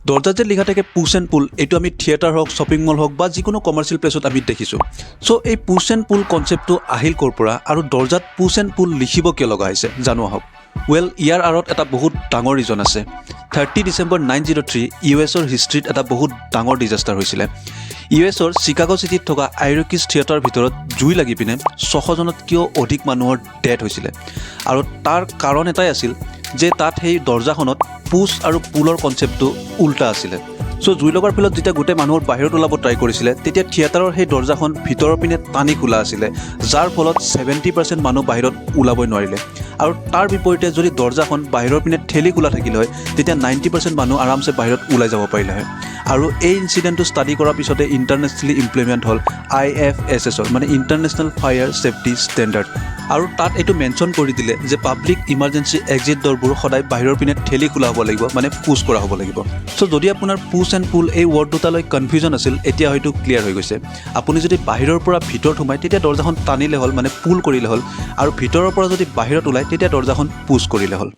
দৰ্জাত যে লিখা থাকে পুছ এণ্ড পুল, এইটো আমি থিয়েটাৰ হওক, শ্বপিং মল হওক বা যিকোনো কমাৰ্চিয়েল প্লেচত আমি দেখিছোঁ। চ' এই পুছ এণ্ড পুল কনচেপ্টটো আহিল ক'ৰ পৰা আৰু দৰ্জাত পুছ এণ্ড পুল লিখিব কিয় লগা হৈছে, জানো আহক। ৱেল, ইয়াৰ আঁৰত এটা বহুত ডাঙৰ ৰিজন আছে। 30 December 903 ইউ এছৰ হিষ্ট্ৰীত এটা বহুত ডাঙৰ ডিজাষ্টাৰ হৈছিলে। ইউ এছৰ চিকাগো চিটিত থকা আইৰকিছ থিয়েটাৰৰ ভিতৰত জুই লাগি পিনে 600 জনতকৈও অধিক মানুহৰ ডেথ হৈছিলে আৰু তাৰ কাৰণ এটাই আছিল যে তাত সেই দৰ্জাখনত পুছ আৰু পুলৰ কনচেপ্টটো উল্টা আছিলে। চ' জুই লগাৰ ফলত যেতিয়া গোটেই মানুহৰ বাহিৰত ওলাব ট্ৰাই কৰিছিলে, তেতিয়া থিয়েটাৰৰ সেই দৰ্জাখন ভিতৰৰ পিনে টানি খোলা আছিলে, যাৰ ফলত 70% মানুহ বাহিৰত ওলাবই নোৱাৰিলে। আৰু তাৰ বিপৰীতে যদি দৰ্জাখন বাহিৰৰ পিনে ঠেলি খোলা থাকিলে হয়, তেতিয়া 90% মানুহ আৰামছে বাহিৰত ওলাই যাব পাৰিলে হয়। আৰু এই ইনচিডেণ্টটো ষ্টাডি কৰাৰ পিছতে ইণ্টাৰনেশ্যনেলি ইমপ্লিমেণ্ট হ'ল আই এফ এছ এছৰ, মানে ইণ্টাৰনেশ্যনেল ফায়াৰ ছেফটি ষ্টেণ্ডাৰ্ড। আৰু তাত এইটো মেনশ্যন কৰি দিলে যে পাব্লিক ইমাৰ্জেঞ্চি এক্সিট ড'ৰবোৰ সদায় বাহিৰৰ পিনে ঠেলি খোলা হ'ব লাগিব, মানে পুছ কৰা হ'ব লাগিব। চ' যদি আপোনাৰ পুছ এণ্ড পুল এই ৱৰ্ড দুটালৈ কনফিউজন আছিল, এতিয়া হয়তো ক্লিয়াৰ হৈ গৈছে। আপুনি যদি বাহিৰৰ পৰা ভিতৰত সোমায়, তেতিয়া দৰ্জাখন টানিলে হ'ল, মানে পুল কৰিলে হ'ল আৰু ভিতৰৰ পৰা যদি বাহিৰত ওলায়, তেতিয়া দৰ্জাখন পুছ কৰিলে হ'ল।